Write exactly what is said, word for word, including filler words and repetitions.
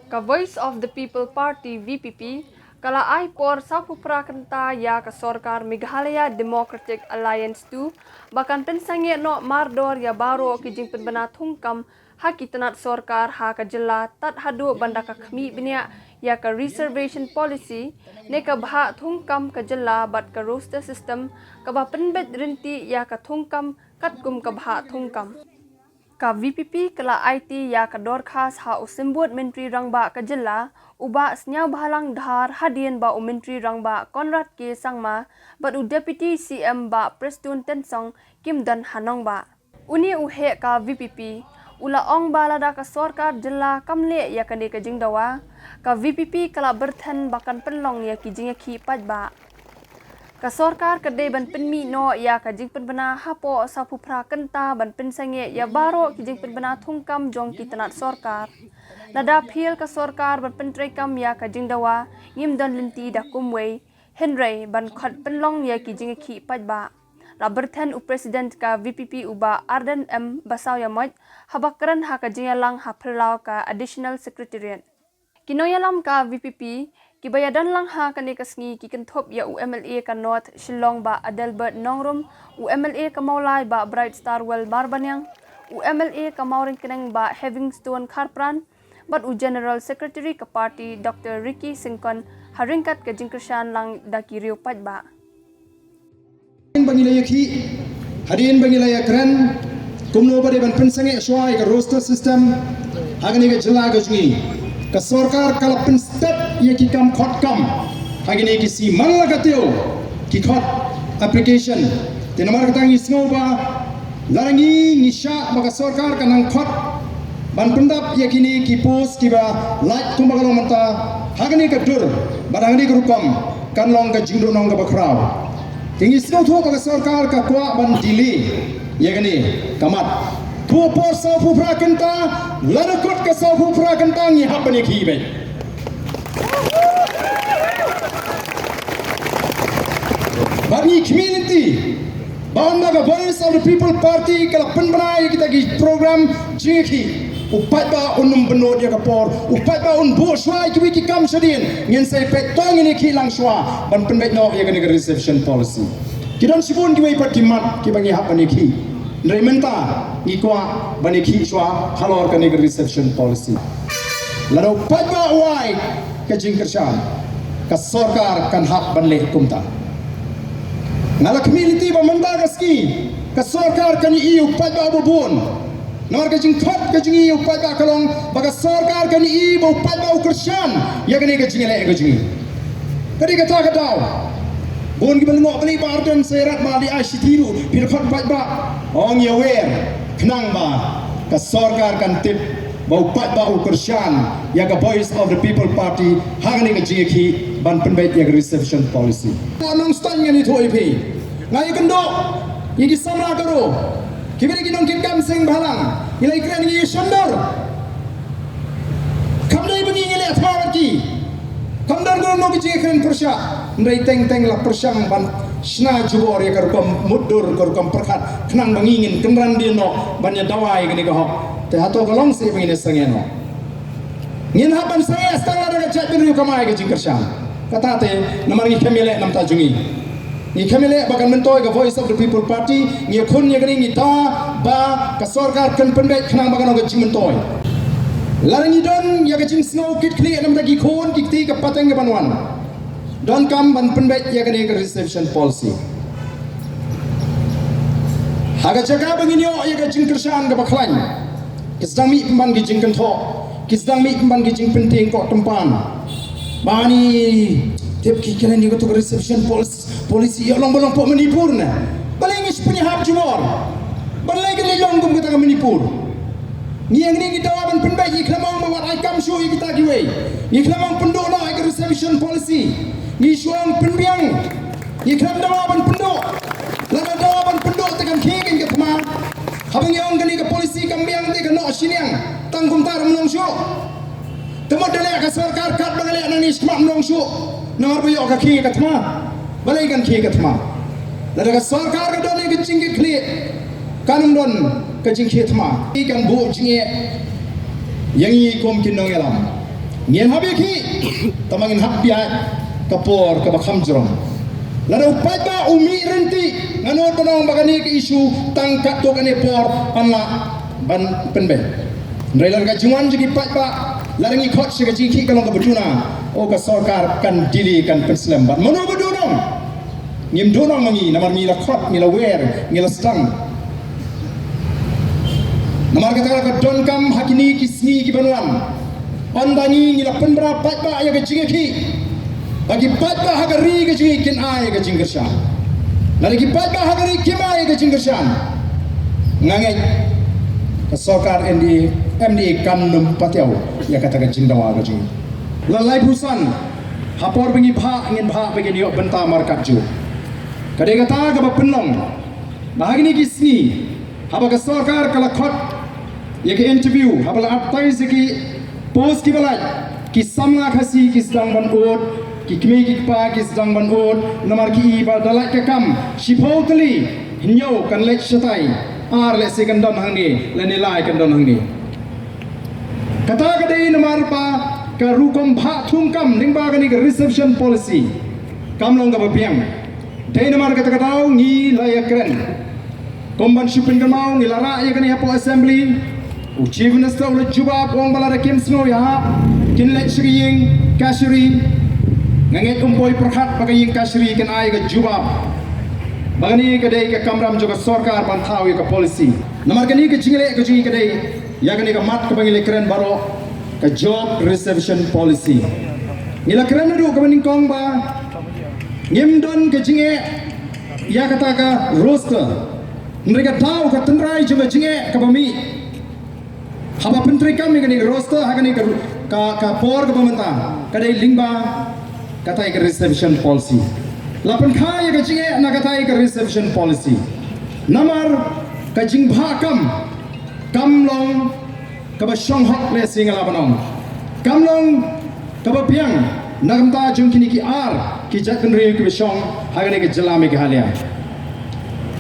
Ka Voice of the People Party, V P P, ka la ai por sawphew phra kynta ïa ka sorkar Meghalaya Democratic Alliance two ba kan pynsangeh noh mardor ïa baroh ki jingpynbna thungkam ha ki tnat sorkar ha ka jylla tad haduh ban da ka khmih bniah ïa ka reservation policy ne ka bhah thungkam ka jylla bad ka roster system kaba pynbeit rynti ïa ka thungkam katkum ka bhah thungkam. Ka V P P ka la aiti ïa ka dorkhas ha u Symbud Myntri Rangbah ka jylla, u Bah Sniawbhalang Dhar, hadien ba u Myntri Rangbah Conrad K Sangma bad u Deputy C M Bah Prestone Tynsong kim don ha nongbah. Une u heh ka V P P u la ong ba lada ka sorkar jylla kam leh ïa kane ka jingdawa, ka V P P ka la byrthen ba kan pynlong ïa ki jingïakhih paidbah. Ka sorkar ka dei ban pynmih noh ïa ka jingpynbna hapoh sawphew phra kynta ban pynsangeh ïa baroh ki jingpynbna thungkam jong ki tnat sorkar. Lada phylla ka sorkar ban pyntreikam ïa ka jingdawa, ngim don lynti da kumwei, hynrei ban khot pynlong ïa ki jingïakhih paidbah. La byrthen u President ka V P P u Bah Ardent M Basaiawmoit haba kren ha ka jingïalang ha phyllaw ka Additional Secretariat. Ki nongïalam ka V P P kiba ïadon lang ha kane ka sngi ki kynthup ïa u M L A ka North Shillong Bah Adelbert Nongrum, u M L A ka Mawlai Bah Brightstarwell Marbaniang, u M L A ka Mawryngkneng Bah Heavingstone Kharpran bad u General Secretary ka party Doctor Ricky Syngkon ha ryngkat ka jingkyrshan lang da ki riew paidbah. Hadien ba ngi la ïakhih, hadien ba ngi la ïakren kumno ba dei ban pynsangeh shuwa ïa ka roster system ha kane ka jylla ka jong ngi, ka sorkar ka la pynstet ïa ki kam khot kam ha kine ki sngi man la ka tiew ki khot application. Te namar kata ngi sngew ba lada ngi, ngi shah ba ka sorkar ka nang khot ban pyndap ïa kine ki post kiba lait kumba ka long mynta ha kane ka dur bad ha kane ka rukom, kan long ka jingduhnong kaba khraw. Te ngi sngewthuh ba ka sorkar ka kwah ban delay ïa kane ka mat. Phew por sawphew phra kynta, lada kut ka sawphew phra kynta ngi hap ban ïakhih beit. Bad ngi khmih lynti ba ynda ka Voice of the People Party ka la pynbna ïa kita ki program jingïakhih, u paidbah un ym bynnud ïa ka por, u paidbah un buh shuwa ïa kiwei ki kam shadien, ngin sa ïa peit to ngin ïakhih lang shuwa ban pynbeit noh ïa kane ka reservation policy. Ki don shibun kiwei pat ki mat kiba ngi hap ban ïakhih. Hynrei mynta ngi kwah ban ïakhih shuwa halor kane ka reservation policy. Lada u paidbah u ai ka jingkyrshan, ka sorkar kan hap ban leh kumta. Nga la khmih lynti ba mynta ka sngi ka sorkar kan ïohi ïa u paidbah uba bun. Namar ka jingkhot ka jong ngi ïa u paidbah ka long ba ka sorkar kan ïohi ba u paidbah u kyrshan ïa kane ka jingïaleh ka jong ngi. Ka dei kata ka daw. Bun kiba lyngngoh, balei Bah Ardent, sa ïarap ma, dei ai shithi ruh, phi la khot paidbah. Ong ïa wer, khnang ba ka sorkar kan tip ba u paidbah u kyrshan ïa ka Voice of the People Party ha kane ka jingïakhih ban pynbeit ïa ka reservation policy. Nongstoiñ, ngan ïathuh ïa phi, nga ïakynduh ïa ki samla ka ro, kiba dei ki nongkitkam seng bhalang, ngi la ïakren, ngi ïashon dur. Kam dei ba ngi ngi leh thma bad ki. Kam don kano kano ka jingïakren pyrshah. Hynrei teng teng la pyrshang ban shna jubor ïa ka rukom mutdur, ka rukom pyrkhat, khnang ba ngi ngin kynran dien noh ban ïa dawa ïa kane ka hok. Te hato ka long seh ba ngin ïa sangeh noh? Ngin hap ban sangeh tang lada ka jaitbynriew kam ai ka jingkyrshan. Kata te namar ngi khlem ïaleh na bynta jong ngi. Ngi khlem ïaleh ba kan myntoi ka Voice of the People Party, ngi ïakhun ïa kane, ngi dawa ba ka sorkar kan pynbeit khnang ba kan long ka jingmyntoi. Lada ngi don ïa ka jingsngew kitkhlieh na bynta ki khun ki kti ka pateng kaban wan, donkam ban pynbeit ïa kane ka reservation policy. Ha ka jaka ba ngin ïoh ïa ka jingkyrshan kaba khlaiñ, ki sdang mih pynban ki jingkynthoh, ki sdang mih pynban ki jingpyntieng koh tympan. Ba ngi tip ki kren ïa kato ka reservation policy, policy ïa long ba long pok Manipur ne. Balei ngi shu pynïahap jubor? Balei ka leit long kum kata ka Manipur? Ngi ïa ngi ngi dawa ban pynbeit, ngi khlem ong ba wat ai kam shuh ïa kita kiwei. Ngi khlem ong pynduh noh ïa ka reservation policy. Ngi shu ong pynbiang. Ngi khlem dawa ban pynduh. Lada dawa ban pynduh te kan khie kein ka thma. Haba ngi ong kane ka policy kam biang te kan noh shiliang. Tang kumta ruh ym long shuh. Te mut da leh ka sorkar katba ka leh nangne shakhmat ym long shuh. Namar ba ïoh ka khie ka thma. Balei kan khie ka thma? Lada ka sorkar ka don ïa ka jingkitkhlieh, kan ym don ka jingkhie thma. Ngi kan buh jingeh ïa ngi kum ki nongïalam. Ngin hap ïa ki, tang ba ngin hap ïa ka por kaba kham jrong. Lada u paidbah u mih rynti, nga nud ban ong ba kane ka issue tang katto katne por yn lah ban pynbeit. Hynrei lada ka jingwan jong ki paidbah, lada ngi khot sha ka jingkhih ka long kaba duna, o ka sorkar kan delay, kan pynslem. Bad mano ba duna? Ngim duna ma ngi, namar ngi la khot, ngi la wer, ngi la sdang. Namar kata ka donkam ha kine ki sngi ki ban wan, ynda ngi, ngi la pynbna paidbah ïa ka jingïakhih, ba ki paidbah ha ka ri ka jong ngi kin ai ïa ka jingkyrshan. Lada ki paidbah ha ka ri kim ai ïa ka jingkyrshan, nga ngeit ka sorkar M D A, M D A kan nym patiaw ïa kata ka jingdawa ka jong ngi. La laiphew san, ha por ba ngi bhah, ngin bhah ba ngin ïoh bynta markatjuh. Ka dei kata kaba pynlong ba ha kine ki sngi, haba ka sorkar ka la khot ïa ki interview, haba la advertise ïa ki post kiba lait, ki samla Khasi ki sdang ban ud, ki kmie ki kpa ki sdang ban ud, namar ki i ba da lait ka kam shiphew tylli, hynñiew kan leit shatai, ar lehse kan don hangne, lane lai kan don hangne. Kata ka dei namar ba ka rukom bhah thungkam lyngba kane ka reservation policy kam long kaba biang. Dei namar kata ka daw ngi la ïakren. Kum ban shu pynkynmaw, ngi la rah ïa kane hapoh Assembly. U Chief Minister u la jubab, u ong ba lada kim sngew ïahap, kin leit sha ka ïing kashari. Nga ngeit um poi pyrkhat ba ka ïing kashari kan ai ka jubab ba kane ka dei ka kamram jong ka sorkar ban thaw ïa ka policy. Namar kane ka jingleh ka jong ngi ka dei ïa kane ka mat kaba ngi la kren baroh, ka job reservation policy. Ngi la kren naduh kaba nyngkong ba ngim don ka jingeh ïa kata ka roster. Hynrei ka daw, ka tynrai jong ka jingeh kaba mih haba pyntreikam ïa kane ka roster ha kane ka, ka, ka por kaba mynta, ka dei lyngba kata ka reservation policy. La pynkha ïa ka jingeh na kata ka reservation policy. Namar ka jingbhah kam kam long kaba shong hok, lehse nga lah ban ong. Kam long kaba biang na ka bynta jong kine ki ar ki jaitbynriew kiba shong ha kane ka jylla Meghalaya.